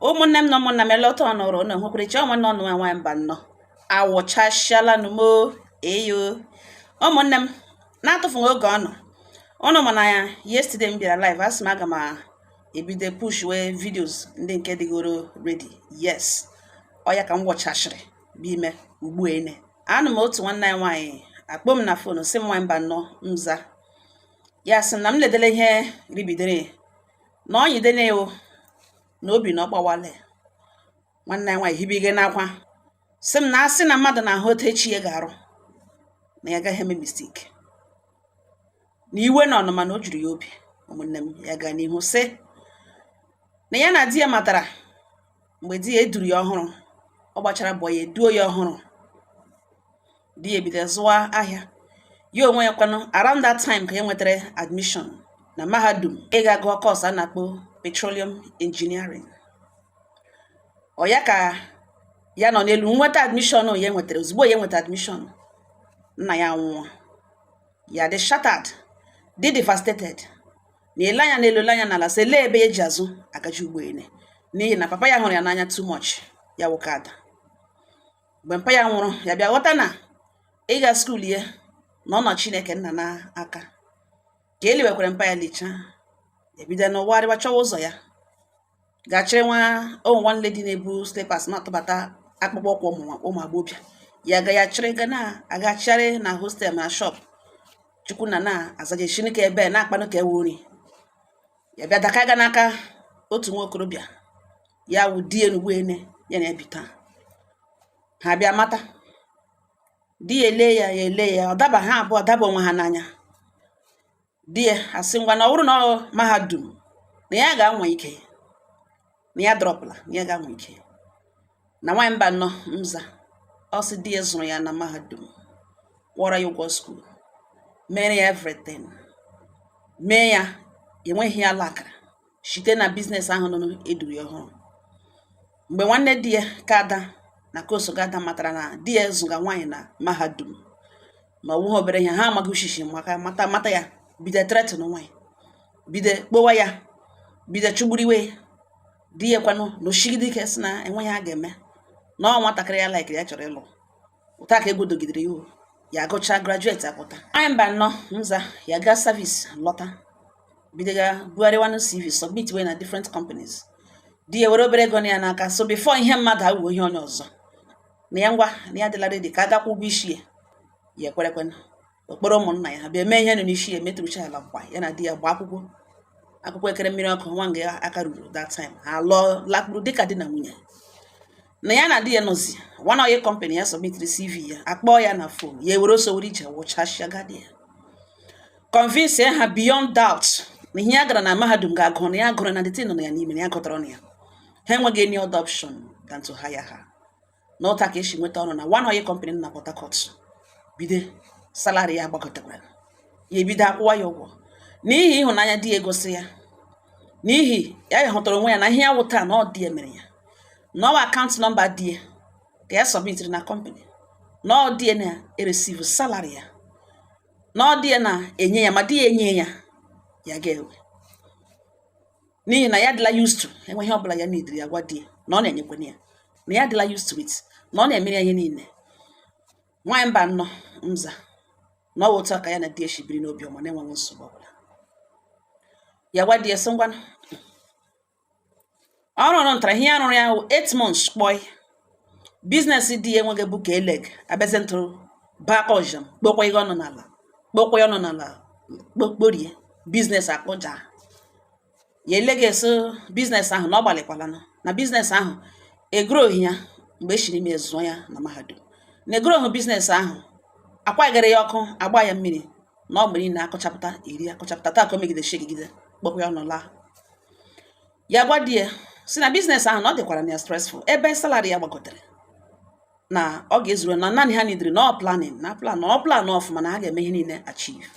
Ụmụnne m na ụmụnna m, elọta ọnụrụ na hụkwaricha onwe nọ nwa nwaanyị mba nnọọ awụchasịala numo eyo. Ụmụnne m, na-atụfughị oge ọnụ ụnụ, mana ya yesterday m bịara live, asị m aga m ebido push wee videos ndị nke dịgoro ready. Yes, ọ ya ka m wọchashịrị bụ ime ugbu ene. Anụ m otu nwanne anyị nwaanyị akpọ m na phone, sị m, "Nwaanyị mba nnọọ," nza ya, sị m na m ledele ihe ribidere na ọnyidene o na obi na ọ gbawala ya. Nwanne ya nwaanyị hibige n'akwa, sị m na asị na mmadụ na-ahụ otu echi ya ga-arụ na ya agaghị eme mistake na iwe na ọnụma na o juru ya obi. Ụmụnne m, ya gaa n'ihu sị na ya na di ya matara mgbe di ya eduru ya ọhụrụ, ọ gbachara bọ ya eduo ya ọhụrụ, di ya ebido zụwa ahịa ya onwe ya kwanụ. Around that time ka ya nwetara admission na mahadum ịga gụọ course a na-akpọ petroleum engineering. Ọ ya ka ya nọ n'elu nweta admission ya nwetara. Ozugbo ya nweta admission, nna ya nwụọ. Ya dị shattered, dị devastated, na ele anya n'elu, ele anya n'ala, sị lee ebe eji azụ agaji ugboene, n'ihi na papa ya hụrụ ya n'anya too much. Ya nwoke ada mgbe mpa ya nwụrụ, ya bịa ghọta na ịga school ya na ọ nọ Chineke nna n'aka. Ka eliwekwara mpa ya, lichaa, ya bido n'ụwa rịwa chọwa ụzọ ya gachịrị nwa ụmụ. One lady na-ebu slippers na-atụbata akpụkpọ ụkwụ ụmụ agbọbịa, ya ga ya chịrị ga na-agachịrị na hostel na shop. Chukwu na na-azaja chineke ebe na-akpanụ ka ewe ori. Ya bịa daka ga n'aka otu nwa okorobịa, ya wụ di enugbu ene ya na ebita. Ha bịa mata di ya, ele ya, ya ele ya, ọ daba ha abụọ daba onwe ha n'anya. Di ya asị ngwa, na ọ bụrụ na ọ mahadum na ya ga-anwa ike, na ya dropụla, na ya ga-anwa ike. Na nwaanyị mba nnọọ nza, ọ sị di ya zụrụ ya na mahadum, kwụọrọ ya ụgwọ school, mere ya everything, mee ya enweghị ya lakara site na business ahụ nọ eduru ya ọhụrụ. Mgbe nwanne di ya ka ada na kosogo ada matara na di ya zụga nwaanyị na mahadum, na ọwụghị obere ihe, ha amaghị ushishi maka mata mata ya, bido threaten nwaanyị, bido kpowa ya, bido chụgburiwe di ya kwanụ na oshigide ike, sị na enweghị ha ga-eme, na ọ nwatakịrị ya laikiri, ya chọrọ ịlụ. Ụta ka ego dogidere ya o ya agụcha graduate apụta. Anyị mba nnọọ nza, ya gaa service lọta, bidoga bugharịwanụ CV, submit wee na different companies. Di ya were obere ego na ya n'aka, so before ihe mmadụ awuo ihe onye ọzọ na ya, ngwa, na ya adịla ready ka a gakwa ụgwọ isi ya. Ya ekwerekwenụ okporo ụmụnna ya ha bịa mee ihe nọ n'isi ya, emetụrụcha ala kwa ya na di ya gba akwụkwọ, akwụkwọ ekere mmiri ọkụ nwa nga aka ruru that time. Ha lụọ, lakpuru dịka di na nwunye. Na ya na di ya nọzi one oil company, ya submitiri CV ya, akpọọ ya na phone, ya ewere oso were ije wụchasịa gadi ya, convince ha beyond doubt na ihe ya gara na mahadum ga-agụ na ya gụrụ na the thing nọ na ya n'ime, na ya gụtara na ya. Ha enweghị any other option than to hire her. Na ụta ka esi nweta ọrụ na one oil company na Port Harcourt. Bido salary ya gbagotekwara, ya ebido akwụwa ya ụgwọ n'ihi ịhụnanya di ya egosi ya, n'ihi ya hụtara onwe ya na ihe ya wụ taa na ọ di ya mere ya, na ọwa account number di ya ka ya submitiri na company, na ọ di ya na-ereceive salary ya, na ọ di ya na-enye ya, ma di ya enye ya, ya ga-ewe, n'ihi na ya adịla used to enweghị ọbụla ya nidiri ya gwa di ya na ọ na-enyekwana ya, na ya adịla used to it, na ọ na-emere ya ihe niile. Nwaanyị mba nnọọ nza, na ọ wụ otu a ka ya na di ya si biri n'obi ọma na-enweghị nsogbu ọbụla. Ya gwa di ya sị ngwanụ, ọrụ ọrụ ntara ihe ya rụrụ ya wụ 8 months kpọi. Business di ya enweghị bụ ka eleg abịazi ntụrụ baka ọjam kpokwa ihe ọnụ n'ala, kpokwa ya ọnụ n'ala, kpokporie business akụja ya. Eleghị eso business ahụ na ọ gbalịkwalanụ na business ahụ egroghị ya mgbe e shiri ime zụọ ya na mahadum, na egroghị business ahụ, akwagịrị ya ọkụ, agba ya mmiri, na ọ mgbe niile akụchapụta eri akụchapụta taa ka o megide shigide kpokwa ya ọnụ laa. Ya gwa di ya si na business ahụ na ọ dịkwara na ya stressful, ebe salary ya gbagotere na ọ ga-ezuru na naanị ha nidiri na ọ planning na plan na ọ plan ọfụma na ha ga-eme ihe niile achieve.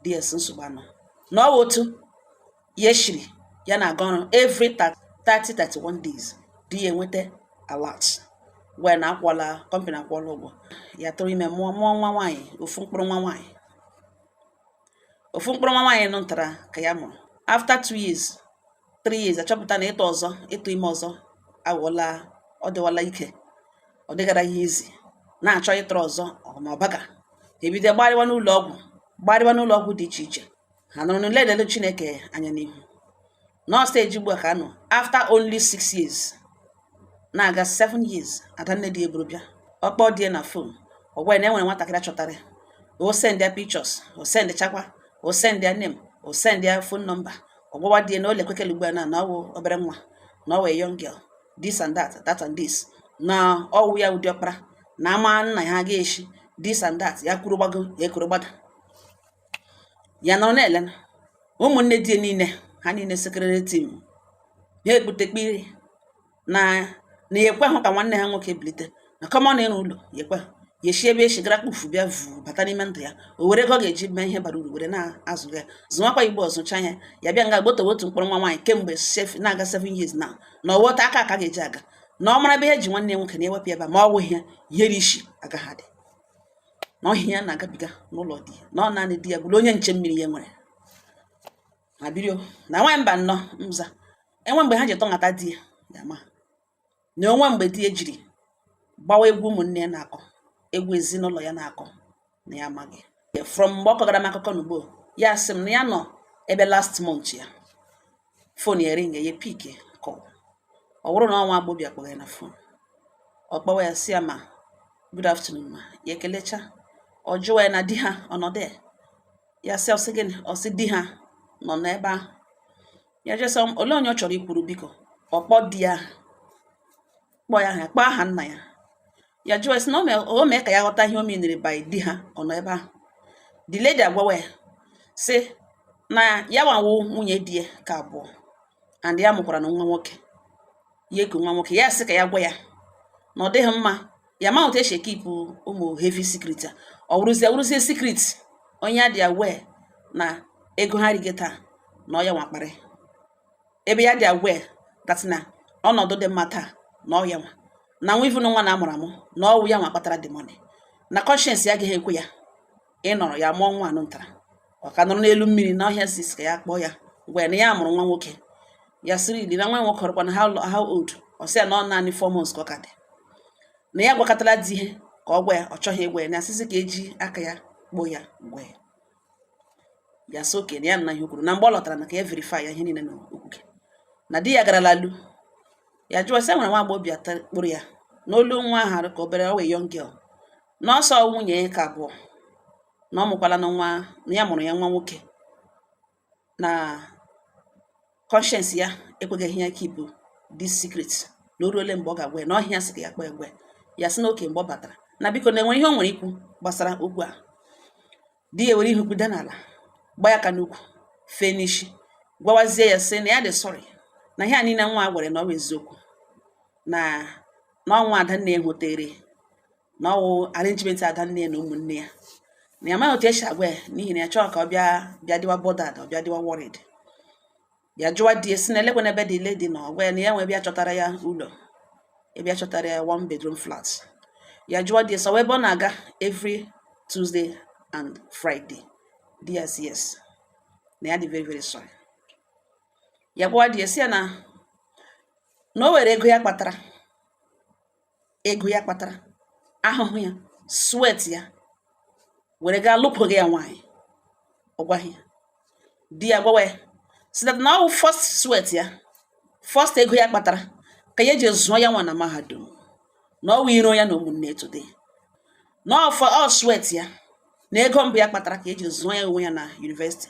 Di ya si nsogbu anọ, na ọ wụ otu ya eshiri ya na-aga ọrụ every 30 31 days, di ya enweta alert wee na akwụọla company, akwụọla ụgwọ. Ya tụrụ ime, mụọ mụọ nwa nwaanyị, ofu mkpụrụ nwa nwaanyị, ofu mkpụrụ nwa nwaanyị nụtara ka ya mụrụ. After 2 years 3 years, achọpụta na ịtụ ọzọ, ịtụ ime ọzọ aghọọla, ọ dịwala ike, ọ dịgara ihe izi na-achọ ịtụrụ ọzọ. Ọ ma ọbaga ebido gbarịwa n'ụlọ ọgwụ, gbarịwa n'ụlọ ọgwụ dị iche iche. Ha nọrọ n'ụlọ Chineke anya n'ihu nọọ stage ugbu a ka nọ after only 6 years, na-aga 7 years. Adanne dị eburu bịa, ọkpọ die na phone, ọ gwa ya na enwere nwatakịrị achọtara ya. O send ya pictures, o send chakwa, o send ya name, o send ya phone number. Ọ gwawa die na o lekwekele ugbu a na ọ wụ obere nwa, na ọ wụ a young girl, this and that, that and this, na ọwụ ya ụdị ọkpara na ama nna ya ga-eshi, this and that. Ya kwuru gbago, ya ekwuru gbada. Ya nọrọ na-ele ụmụnne di niile, ha niile secretary team ha ekpute kpiri na ya ekwe hụ ka nwanne ha nwoke bilite na common ịrụ ụlọ. Ya ekwe ya esi ebe esi gara kpufu bịa vu bata n'ime ndụ ya. O were ego ọ ga-eji mee ihe bara uru were na-azụ ya, zụwakwa igbo ọzụcha ya. Ya bịa nga gbotowe otu mkpụrụ nwa nwaanyị kemgbe na-aga 7 years na ọwọta aka aka ga-eji aga na ọ mara ebe ihe ji nwanne ya nwoke na-ewepụ ebe a, ma ọ wụghị ya ihere isi agaghị adị na ọhịa ya na-agabiga n'ụlọ di ya, na ọ naanị di ya bụrụ onye nche mmiri ya nwere. Ha birio na nwaanyị mba nnọọ nza enwe mgbe ha ji tọghata di ya, ya ma na onwe mgbe di ya jiri gbawa egwu ụmụnne ya na-akọ egwu ezinụlọ ya na-akọ na ya amaghị. From mgbe ọ kọgara m akụkọ n'ugbo, ya sị m na ya nọ ebe last month, ya phone ya ring, ya pick call. Ọ bụrụ na ọnwa agbọbịa kpọrọ ya na phone, ọ kpọwa ya, sị ya ma good afternoon ma. Ya ekelecha, ọ jụwa ya na di ha ọnọdụ ya. Ya sị, ọsị gịnị? Ọ sị di ha nọ n'ebe ahụ. Ya jụọ sị olee onye ọ chọrọ ikwuru, biko ọ kpọọ di ya aha, kpọọ ya aha, kpọọ aha nna ya. Ya jụọ sị na o mee ka ya ghọta ihe o menere by di ha ọ nọ ebe ahụ. The lady agwawa ya sị na ya nwawo nwunye di ya ka abụọ, and ya mụkwara na nwa nwoke, ya eku nwa nwoke. Ya sị ka ya gwa ya na ọ dịghị mma ya ma otu esi ekeep ụmụ heavy secret a. Ọ wụrụzie secret onye ya dị aware na ego ha rige taa na ọ ya nwakparị ebe ya dị aware that na ọnọdụ dị mma taa na ọ ya nwa na nwa, even nwa na amụrụ amụ na ọwụ ya nwa kpatara the money, na conscience ya agaghị ekwe ya ịnọrọ ya mụọ nwa anụ ntara. Ọ ka nọrọ n'elu mmiri na ọhịa sis ka ya kpọọ ya gwa ya na ya mụrụ nwa nwoke. Ya sịrị ili na nwa nwoke ọrụkwa na how old? Ọ sị ya na ọ naanị 4 months ka ọ ka dị, na ya gwakọtara di ihe ka ọ gwa ya, ọ chọghị ịgwa ya, na asịsị ka eji aka ya kpọọ ya gwa ya. Ya sị oke na ya na ihe o kwuru na mgbe ọ lọtara na ka ya verify ya ihe niile na okwuke na di ya garala lu. Ya jụọ sị e nwere nwa agbọghọbịa kpụrụ ya n'olu nwa ahụ arụ ka obere, ọ wee young girl, na ọsọ nwunye ya ka abụọ, na ọ mụkwala na nwa, na ya mụrụ ya nwa nwoke, na conscience ya ekweghị ya keep this secret, na o ruole mgbe ọ ga-agwa ya, na ọhịa sị ka ya kpọọ ya gwa ya. Ya sị na oke mgbe ọ batara na biko na enwere ihe o nwere ikwu gbasara okwu a. Di ya were ihu kwuda n'ala, gba ya aka n'ukwu, fee n'isi, gwawazie ya sị na ya dị sorry, na ihe a niile nwa a gwara na ọ bụ eziokwu, na ọnwa adanne ya hụtere, na ọwụ arrangement adanne ya na ụmụnne ya, na ya amaghị otu esi agwa ya, n'ihi na ya chọọ ka ọ bịa bịa dịwa bothered, ọ bịa dịwa worried. Ya jụwa di ya sị na elekwana ebe dị lady na ọ gwa ya na ya nwe bịa chọtara ya ụlọ, ebe ya chọtara ya one bedroom flat. Ya jụwa di ya sọ ebe ọ na-aga every Tuesday and Friday. Di ya sị yes, na ya dị very very sorry. Ya gwawa di ya sị ya na o were ego ya kpatara, ego ya kpatara, ahụhụ ya, sweat ya, were gaa lụpụghị ya nwaanyị. Ọ gwaghị ya. Di ya gwawa ya si that na ọ wụ first sweat ya, first ego ya kpatara ka ya eji zụọ ya nwa na mahadum, na ọ wụ iro ya na ụmụnne today, na ọ ọ sweat ya na ego mbụ ya kpatara ka eji zụọ ya onwe ya na university,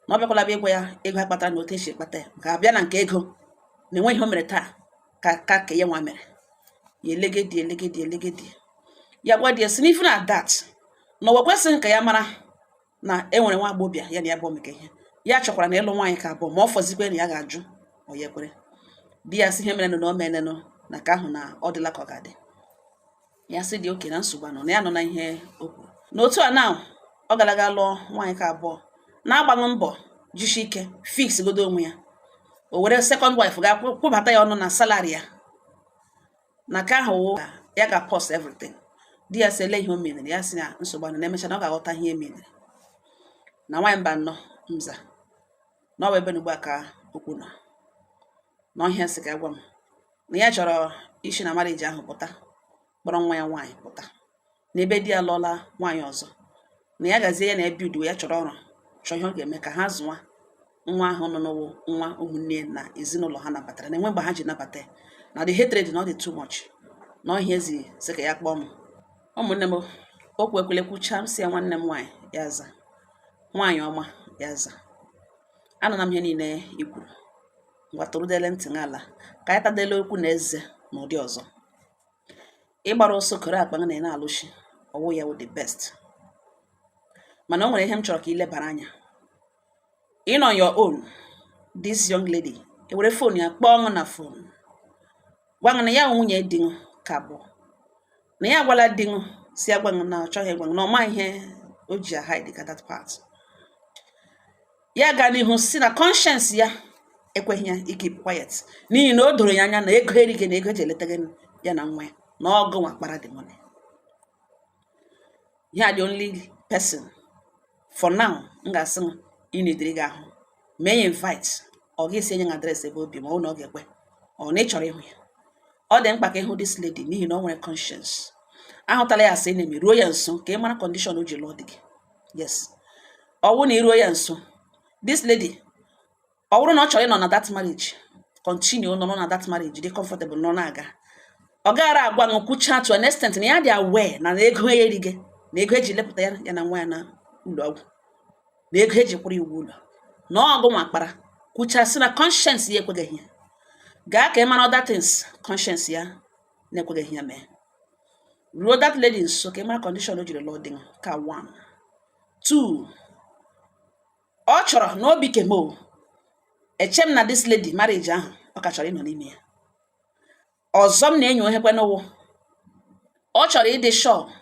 na ọ bịakwala bịa ịgwa ya ego ha kpatara na otu esi ekpata ya, ka abịa na nke ego na enweghị ihe o mere taa ka ya nwa mere ya. Elegedi elegedi elegedi, ya gwa di ya si n'ifu na that na ụwa kwesịghị ka ya mara na e nwere nwa agbọghọbịa ya na ya bụ omeke ihe ya chọkwara na ịlụ nwaanyị ka abụọ, ma ọ fọzikwe na ya ga-ajụ ọ ya ekwere. Di ya sị ihe mere nụ na o menenụ na ka ahụ na ọ dịla ka ọ ga-adị. Ya sị dị oke na nsogbu anọ na ya nọ na ihe o kwuru na otu a na ọ gara aga lụọ nwaanyị ka abụọ, na-agbaghị mbọ jishi ike fix godo onwe ya. O were second wife ga kwụbata ya ọnụ na salary ya, na ka ahụ wụ ya ga pause everything. Di ya sị ele ihe o menere. Ya sị na nsogbu anọ, na emecha na ọ ga-aghọta ihe e menere. Na nwaanyị mba nnọọ nza na ọ bụ ebe na ugbu a ka okwu nọ. Na ọhịa sị ka gwa m na ya chọrọ isi na marriage ahụ pụta, kpọrọ nwa ya nwaanyị pụta n'ebe di ya lụọla nwaanyị ọzọ, na ya gazie ya na ebe udo ya chọrọ ọrụ, chọọ ihe ọ ga-eme ka ha zụwa nwa ahụ nọ n'ụwụ nwa ụmụnne na ezinụlọ ha nabatara na enwe mgbe ha ji nabata ya, na the hatred na ọ dị too much, na ọhịa ezi sị ka ya kpọọ m. Ụmụnne m, okwu ekwele kwuchaa, m si ya, "Nwanne m nwaanyị," ya za, "Nwaanyị ọma," ya za, "Anụna m ihe niile i kwuru. Ngwa, tụrụdele ntị n'ala ka anyị tadele okwu na eze n'ụdị ọzọ. Ịgbara ọsọ koro akpa na ị na-alụchi ọwụ ya wụ the best, mana o nwere ihe m chọrọ ka ị lebara anya. In on your own, this young lady ewere phone ya kpọọ ọṅụ na phone, gwa ṅụ na ya nwunye di ṅụ ka abụọ, na ya agwala di ṅụ si agwa ṅụ na ọ chọghị ịgwa ṅụ, na ọ ma ihe o ji a hide ka that part." Ya gaa n'ihu si na conscience ya ekweghị ya keep quiet, n'ihi na o doro ya anya na ego erighị na ego eji eleta gị ya na nwa ya, na ọgụ nwa kpara the money. Ya the only person for now m ga-asị m ị na-ediri gị ahụ mee ya invite, ọ ga-esi enye m address ebe obi ma ọ na ọ ga-ekwe, ọ na ị chọrọ ịhụ ya. Ọ dị mkpa ka ịhụ this lady, n'ihi na ọ nwere conscience. Ahụtala ya asị enemy. Ruo ya nso ka ị mara condition o ji lụọ di gị. Yes, ọ bụrụ na ị ruo ya nso, this lady, ọ bụrụ na ọ chọrọ ịnọ na that marriage, continue nọrọ na that marriage, dị comfortable, nọ na-aga, ọ gaghara agwa ṅụ kwucha to an extent na ya dị aware na ego ya erighị, na ego eji lepụta ya, ya na nwa ya na ụlọ ọgwụ, na ego eji kwụrụ iwu ụlọ, na ọgụ nwa kpara. Kwucha sị na conscience ya ekweghị ya. Gaa ka ị mara other things conscience ya na-ekweghị ya mee. Ruo that lady nso ka ị mara condition o jiri lụọ di ka one two. Ọ chọrọ n'obi kemo eche m na this lady, marriage ahụ ọ ka chọrọ ịnọ n'ime ya. Ọzọ m na-enyo ohekwe n'ụwụ, ọ chọrọ ịdị sure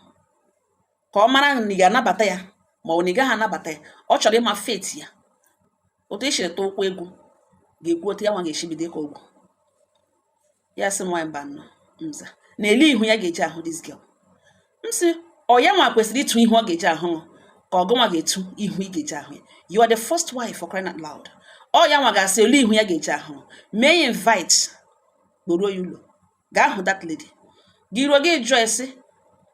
ka ọ mara na ị ga-anabata ya ma ọ na ị gaghị anabata ya. Ọ chọrọ ịma fate ya. Otu i siri tụ ụkwụ egwu ga-ekwu otu ya nwa ga-esi bido ịkọ ụgwọ ya. Sị m, "Nwaanyị mba nnọọ nza na-ele ihu ya ga-eji ahụ this girl." M sị, ọ ya nwa kwesịrị ịtụ ihu ọ ga-eji ahụ ka ọgụ nwa ga-etu ihu ị ga-eji ahụ ya. You are the first wife, for crying out loud. Ọ ya nwa ga-asị ole ihu ya ga-eji ahụ. Mee ya invite, kporuo ya ụlọ, gaa hụ that lady. Gị ruo, gị jụọ esi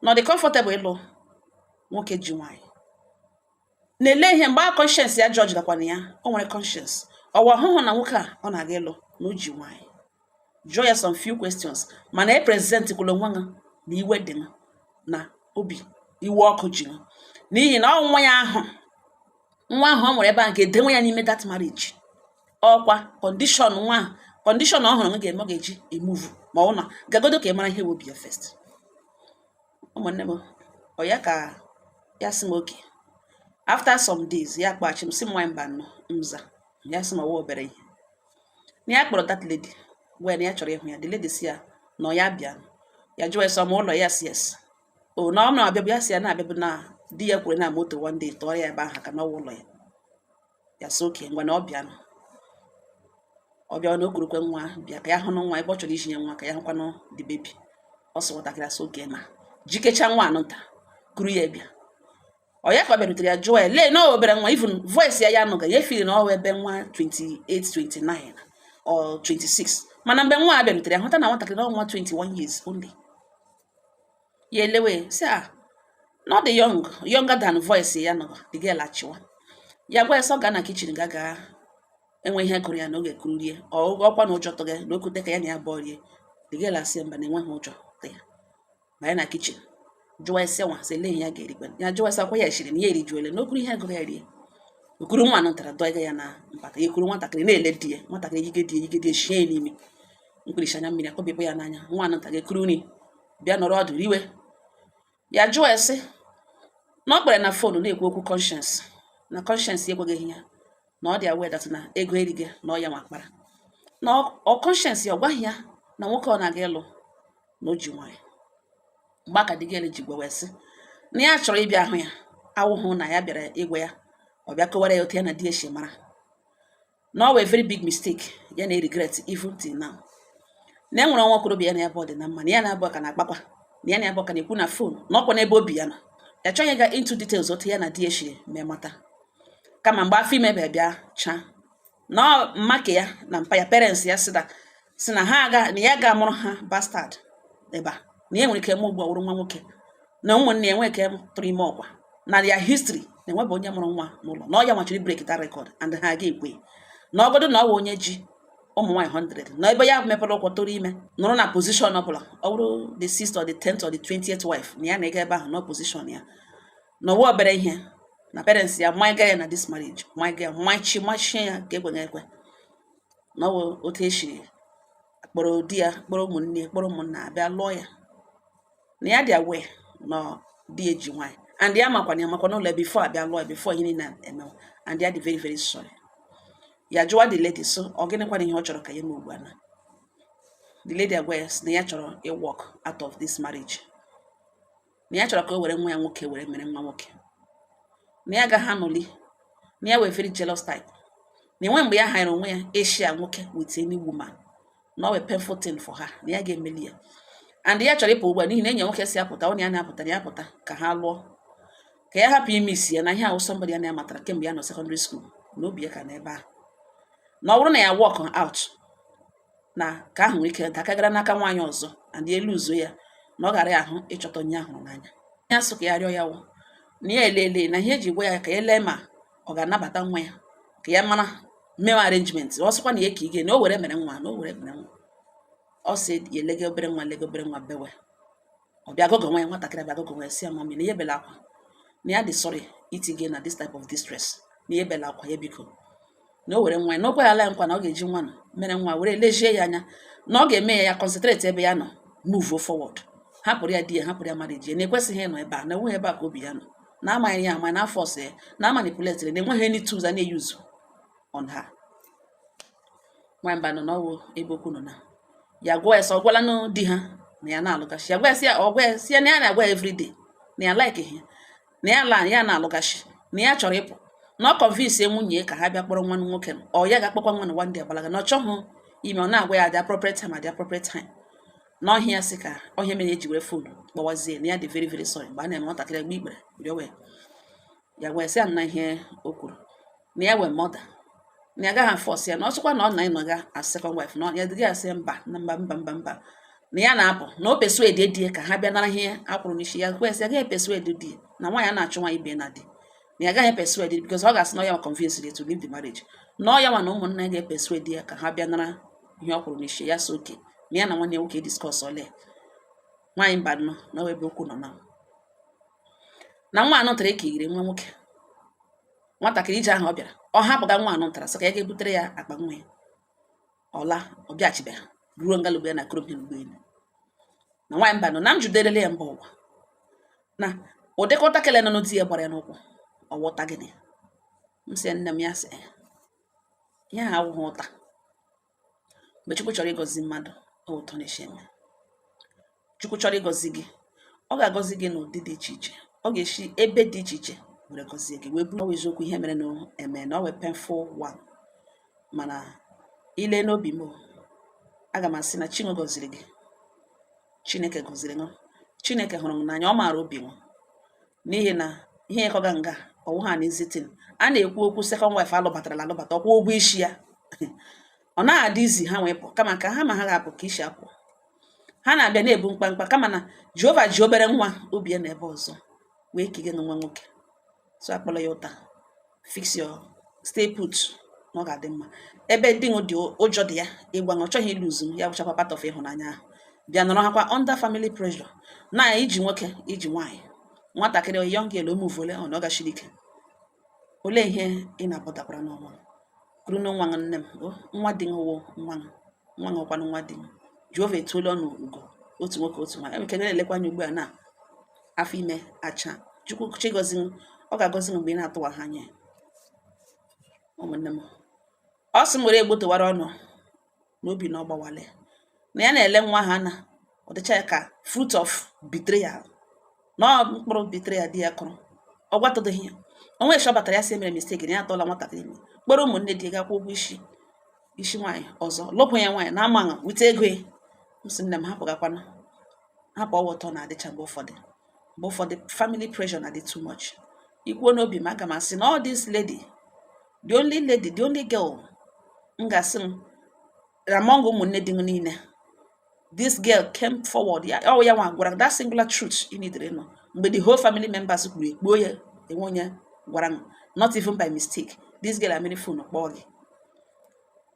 na ọ dị comfortable ịlụ nwoke ji nwaanyị, na-ele ihe mgbe a conscience ya judge gakwana ya. O nwere conscience ọwa ọhụhụ na nwoke a ọ na-aga ịlụ na o ji nwaanyị. Jụọ ya some few questions, mana e present kwula onwe ha na iwe dị ha na obi, iwe ọkụ ji ha, n'ihi na ọ nwa ya ahụ, nwa ahụ ọ mụrụ ebe ahụ ga-edenwe ya n'ime that marriage. Ọkwa condition nwa ahụ, condition ọ hụrụ ga-eme ọ ga-eji e-move ma ọ na gagodo ka ị mara ihe obi ya first. Ụmụnne m, ọ ya ka ya sị m oke. After some days, ya kpọghachi m, sị m, "Nwaanyị mba nnọọ nza." Ya sị m ọwa obere ihe na ya kpọrọ that lady, gwa ya na ya chọrọ ịhụ ya. The lady si ya na ọ ya bịa. Ya jụọ ya sị ọma ụlọ ya, si yes, o na ọ na-abịabụ. Ya si ya na-abịabụ, na di ya kwere na moto one day tọọrọ ya ebe ahụ ka na ọwa ụlọ ya. Ya sị oke, ngwa, na ọ bịa, ọ bịa na o kurukwe nwa bịa ka ya hụ nwa ebe ọ chọrọ iji nye nwa, ka ya hụkwanụ the baby. Ọ sị nwatakịrị asị oke ma jikecha nwa anụ nta kuru ya bịa. Ọ ya ka ọ bịarutere, ya jụọ ya lee na ọ obere nwa. Even voice ya, ya anụga ya efiri na ọ ebe nwa 28, 29 or 26, mana mgbe nwa a bịarutere ya, hụta na nwatakịrị na nwa 21 years only. Ya elewe sị a na ọ dị young, younger than voice ya nọ. The girl achịwa ya, gwa ya sọ gaa na kitchen, ga gaa enwe ihe gụrụ ya na oge kuru rie. Ọ ọkwa na ụjọ tụga na okwute ka ya na ya bọọ rie. The girl asị mba, na enweghị ụjọ tụ ya. Banye na kitchen, jụọ ese nwa sị lee ihe ya ga-erikwe. Ya jụọ ese akwa ya shiri na ya erijuole na okuru ihe gụrụ ya rie. Okuru nwa nụtara dọga ya na mpata ya, ekuru nwatakịrị na-ele di ya. Nwatakịrị yige di ya, yige di ya, shie ya n'imi, mkpirisi anya mmiri akọbịkwa ya n'anya. Nwa nụtara ekuru nri bịa nọrọ ọdụ riwe. Ya jụọ ese na ọ kpere na phone na-ekwu okwu conscience, na conscience ya ekweghị ya, na ọ dị aware that na ego erighị na ọ ya nwa kpara, na ọ conscience ya ọ gwaghị ya na nwoke ọ na-aga ịlụ na o ji nwaanyị. Mgbe aka dị gịnị ji gwa wee sị na ya chọrọ ịbịa hụ ya, awụhụ na ya bịara ịgwa ya, ọ bịa kọwara ya otu ya na di ya si mara na ọ wee very big mistake ya na regret even till now, na e nwere nwa okorobịa ya na ya bụ ọdị na mma, na ya na-abụ ka na-akpakwa, na ya na ya bụ ka na-ekwu na phone, na ọkwa n'ebe obi ya nọ. Ya chọghị ịga into details otu ya na di ya si mee mata, kama mgbe afọ ime bịa bịa chaa na ọ mma ka ya na mpa ya, parents ya sị na Si na ha aga na ya ga-amụrụ ha bastard ebe a, na ya nwere ike mụ ugbu a wụrụ nwa nwoke, na ụmụnne ya nwee ike tụrụ ime ọkwa na ya history na enwebe onye mụrụ nwa n'ụlọ, na ọ ya nwachiri break that record, and ha ga ekwe na ọgọdụ na ọ wụ onye ji ụmụ nwaanyị 100 na ebe ya mepere ụkwụ tụrụ ime, nọrọ na position ọbụla, ọ bụrụ the sixth or the 10th or the 20th wife, na ya na-ega ebe ahụ na position ya na ọwa obere ihe, na parents ya maiga ya na this marriage, maiga ya machi machie ya ka ekweghị ekwe na ọ wụ otu esi kpọrọ di ya, kpọrọ ụmụnne, kpọrọ ụmụnna abịa lụọ ya, na ya dị aware na di ya ji nwaanyị, and ya makwa na ya makwa n'ụlọ before abịa lụọ ya, before ihe niile emewa, and ya dị very very sorry. Ya jụwa the lady, so ọ gịnịkwana ihe ọ chọrọ ka ya mee ugbu a? Na the lady agwa ya sị na ya chọrọ ị walk out of this marriage, na ya chọrọ ka o were nwa ya nwoke were mere nwa nwoke, na ya agaghị anọli, na ya wee very jealous type, na enwe mgbe ya hanyere onwe ya eshia nwoke with any woman, na ọ wee painful thing for her, na ya ga-emeli ya, and ya chọrọ ịpụ ugbu a n'ihi na enyi ya nwoke si apụta, ọ na ya na-apụta, na ya pụta ka ha lụọ, ka ya hapụ ime isi ya na ihe ahụ somebody ya na-amatara kemgbe ya nọ secondary school, na obi ya ka na ebe ahụ, na ọ bụrụ na ya walk out na ka ahụ nwere ike dakagara n'aka nwaanyị ọzọ and elu uzo ya, na ọ gara ya ahụ ịchọta onye ahụrụ n'anya ya. Sụ ka ya rịọ ya wụ na ya elele na ihe eji gwa ya ka ya lee ma ọ ga-anabata nwa ya, ka ya mara mewe arrangement. Ọ sịkwa na ya ka ige na o were mere nwa, na o were mere nwa. Ọ sị ya elege obere nwa, lege obere nwa bewe, ọ bịa gụgụ nwa ya nwatakịrị, bịa gụgụ nwa ya, si ya, "Mummy," na ya ebela akwa, na ya dị sorry itige na this type of distress, na ya ebela akwa, ya biko, na o were nwa ya, na o kweghara ya nkwa na ọ ga-eji nwa nọ mere nwa were lejie ya anya, na ọ ga-eme ya ya concentrate ebe ya nọ, move forward, hapụrụ ya di ya, hapụrụ ya marriage ya, na ekwesịghị ịnọ ebe a, na enweghị ebe a ka obi ya nọ, na amaghị ya ama na afọ ọsọ ya na manipulate, na enweghị any tools a na-use on her. Nwamba nọ n'ọwụ ebe okwu nọ na ya gwa ya sọ, ọ gwalanụ di ha na ya na-alụgachi. Ya gwa ya sị ya, ọ gwa ya sị ya na ya na-agwa ya everyday na ya like ya, na ya la ya na-alụgachi, na ya chọrọ ịpụ, na ọ convince nwunye ya ka ha bịa kpọrọ nwa nwoke, ọ ya ga-akpọkwa nwa na one day agbalaga, na ọ chọghị ime. Ọ na-agwa ya at the appropriate time, at the appropriate time, na ọhịa ya sị ka ọhịa mere eji were phone kpọwazie, na ya dị very very sorry. Mgbe a na-eme nwatakịrị agba ikpere rịọwa ya, ya gwa ya sị ya na ihe o kwuru na ya wee mother, na ya agaghị a-force ya, na ọ sịkwa na ọ na ịnọga as second wife, na ya dịghị asị mba na mba mba mba mba, na ya na-apụ, na o persuade di ya ka ha bịa nara ihe akwụrụ n'isi ya. Gwa ya sị ya agaghị persuade di ya, na nwaanyị a na-achụ nwaanyị ibe na di, na ya agaghị persuade because ọ ga-asị na ọ ya nwa convince ya to leave the marriage, na ọ ya nwa na ụmụnna ya ga-persuade ya ka ha bịa nara ihe ọ kwụrụ n'isi ya. So oke na ya na nwanne ya nwoke discuss ole. Nwaanyị mba nọ na ebe okwu nọ na nwa anọ tara ekigiri nwa nwoke nwatakịrị ije ahụ ọ bịara, ọ hapụga nwa anọ ntara sị ka ya ga-ebutere ya akpa nwa ya, ọla ọ bịachibe ruo ngalugbe ya na korobịa ụgbọelu. Na nwaanyị mba nọ na m juderele ya mba ụwa na ụdịkọta kele nọ di ya gbara ya n'ụkwụ, ọ wụta gịnị? M sị nne m, ya sị ya ha awụghị ụta. Mgbe Chukwu chọrọ ịgọzi mmadụ, ọ ụtọ na-esi eme. Chukwu chọrọ ịgọzi gị, ọ ga-agọzi gị n'ụdị dị iche iche, ọ ga-esi ebe dị iche iche were gọzie gị, wee bụrụ eziokwu ihe mere na eme na ọ wee painful one. Mana ile n'obi m, aga m asị na Chinwe gọziri gị, Chineke gọziri ṅụ, Chineke hụrụ m n'anya, ọ maara obi m, n'ihi na ihe ịkọga nga ọwụ ha na ezitin a na-ekwu okwu second wife alụbatarala alụbata, ọkwa ụgwọ isi ya ọ naghị adị izi ha wee pụ, kama ka ha ma ha ga-apụ ka isi apụ, ha na-abịa na-ebu mkpamkpa, kama na Jehova ji obere nwa obi ya n'ebe ọzọ wee kige na nwa nwoke. So akpọrọ ya ụta, fix your stay put, na ọ ga-adị mma. Ebe di ṅụ dị, ụjọ dị ya ịgwa ọ chọghị ịlụzu ya, bụchakwa part of ịhụnanya ahụ bịa nọrọ hakwa under family pressure na iji nwoke iji nwaanyị nwatakịrị young girl o muvole ọ na ọ gachiri ike. Olee ihe ị na-abọdakwara n'ọnwa kwuru na nwa nne m o nwa di ṅụwo nwa nwa ṅụkwanụ nwa di. Jehova etuola ọnụ ugo otu nwoke otu nwaanyị enwere ike na-elekwa anya ugbu a na afọ ime acha. Chukwu chigozi, ọ ga-agọzi m mgbe ị na-atụwa ha anya ya. Ụmụnne m, ọ sị m were egbotowara ọnụ n'obi na ọ gbawale na ya na-ele nwa ha na ọ dịcha ya ka fruit of betrayal, na ọ mkpụrụ betrayal di ya kụrụ. Ọ gwatụdịghị ya onwe ọ batara ya sị emere mistake, na ya atọla nwatakịrị ime, kpọrọ ụmụnne di ya gakwa ụgwọ isi isi nwaanyị ọzọ, lụpụ ya nwaanyị na amaghị wite ego ya. M sị nne m, hapụgakwana, hapụ, ọwa ụtọ na-adịcha mgbe ụfọdụ, mgbe ụfọdụ family pressure na-adị too much. Ikwuo n'obi m, aga m asị na all this lady, the only lady, the only girl m ga-asị m Among ụmụnne di gị niile, this girl came forward. Ya ọ ya nwa gwara that singular truth you need to know mgbe the whole family members kwuru ekpuo ya, enwe onye gwara m, not even by mistake. This girl amiri phone kpọọ gị.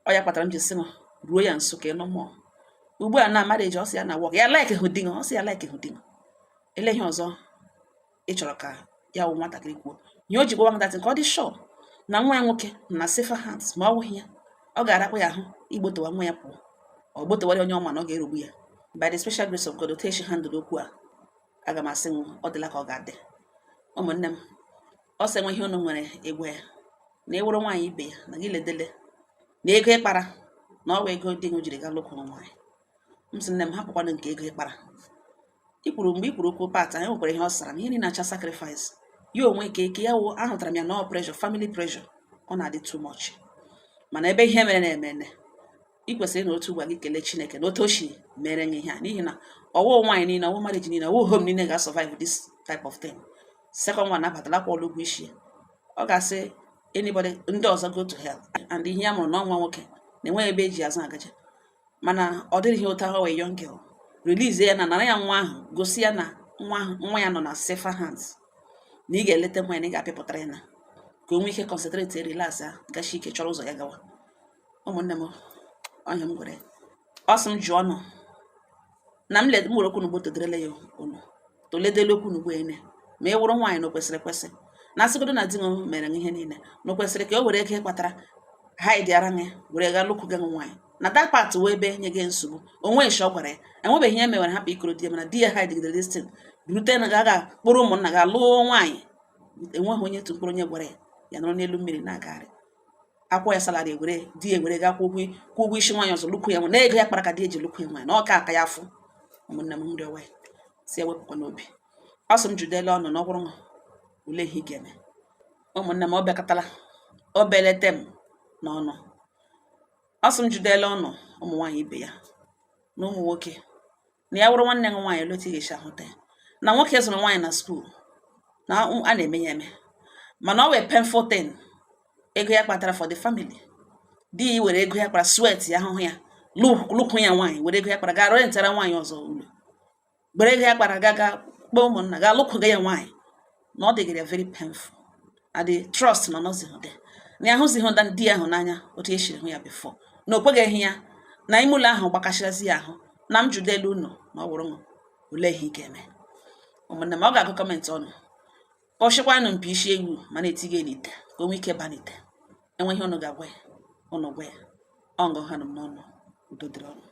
Ọ ya kpatara m ji sị m ruo ya nso ka ị nụ mmụọ. Ugbu a na marriage, ọ sị ya na work ya like hụ di gị, ọ sị ya like hụ di gị. Ele ihe ọzọ ị chọrọ ka ya wụ nwatakịrị kwuo ihe o ji gwa m that ka ọ dị sure na nwa ya nwoke na safer hands, ma ọ wụghị ya, ọ ga-arakwa ya ahụ igbotowa nwa ya pụọ, ọ gbotowara onye ọma na ọ ga-erogbu ya. By the special grace of God, otu esi handle okwu a, aga m asị m ọ dịla ka ọ ga-adị. Ụmụnne m, ọ sị enwe ihe unu nwere egwe ya na ewuru nwaanyị ibe ya na gị ledele na ego ịkpara na ọ bụ ego di gị jiri gaa lụkwuru nwaanyị. M sị, nne m, hapụkwanụ nke ego ịkpara. I kwuru mgbe i kwuru okwu part anyị nwekwara ihe ọ sara na ihe niile na-acha sacrifice ya onwe ka eke ya wụ. Ahụtara m ya na ọ pressure, family pressure, ọ na-adị too much. Mana ebe ihe mere na-emene, ị kwesịrị na otu gwa gị kelee Chineke na otu o si mere gị ihe a, n'ihi na ọwụ nwaanyị niile, ọwụ marriage niile, ọwụ home niile ga-survive this type of thing. Second one abatala, kwụọla ụgwọ isi ya. Ọ ga-asị anybody ndị ọzọ go to hell. And ihe ya mụrụ na ọnwa nwoke na-enweghị ebe eji azụ agaje, mana ọ dịrịghị otu ahụ. Wee young girl release ya na nara ya nwa ahụ, gosi ya na nwa ahụ, nwa ya nọ na safer hands, na ị ga-eleta nwa ya, na ị ga-apịpụtara ya, na ka o nwee ike concentrate, relax ya, gashi ike chọrọ ụzọ ya gawa. Ụmụnne m, ọhịa m gwere ọ sị m jụọ ọnụ na m le m were okwu n'ugbo toderele ya unu toledele okwu n'ugbo ene. Ma ị wụrụ nwaanyị na o kwesịrị ekwesị na asịgodo na di m mere ihe niile, na o kwesịrị ka o were ego kpatara hide ara ya were gaa lụkwụ gị nwaanyị, na that part wee ebe nye gị nsogbu onwe nshi. Ọ gwara ya enwebeghị ihe mewere hapụ ikoro di ya, mana di ya hide this thing rute na ga ga kpụrụ ụmụnna ga lụọ nwaanyị. Enweghị onye tụ mkpụrụ onye gwara ya, ya nọrọ n'elu mmiri na-agagharị akwụ ya salary, ewere di ya ewere ga kwụ ụgwọ isi nwaanyị ọzọ lụkwu ya nwa na ego ya kpara ka di eji lụkwu ya nwaanyị na ọka aka ya afụ. Ụmụnne m, nrịọwa ya si ewepụkwa n'obi. Ọ sị m judela ọnụ na ọ bụrụ ule ihe ị ga-eme. Ụmụnne m, ọ bịakọtala o belete m n'ọnụ. Ọ sị m judela ọnụ ụmụ nwaanyị ibe ya na ụmụ nwoke na ya wụrụ nwanne gị nwaanyị, otu ị ga-esi ahụta ya na nwoke zụrụ nwaanyị na school na a na-eme ya eme, mana ọ wee painful thing. Ego ya kpatara for the family, di ya were ego ya kpara, sweat ya, ahụhụ ya, lụkwụ ya nwaanyị, were ego ya kpara gaa rentara nwaanyị ọzọ ụlọ, were ego ya kpara ga ga kpọọ ụmụnna gaa lụkwụga ya nwaanyị, na ọ dịgịrị ya very painful, and the trust nọ nọzighị there, na ya ahụzighị di ya ahụ n'anya otu e siri hụ ya before, na o kweghị ya na ime ụlọ ahụ gbakashirazi ya ahụ. Na m judelu unu na ọ wụrụ ṅụ olee ihe ị ga-eme. Ụmụnne m, ọ ga-agụ comment ọnụ kpọchikwanụ mpi isi ewu ma na-etiga n'ite ka o nwee ike ba n'ite. Enwe ihe unu ga-agwa ya, unu gwa ya. Ọ ngọ ha nọ m n'ọnụ. Udo dịrị ọnụ.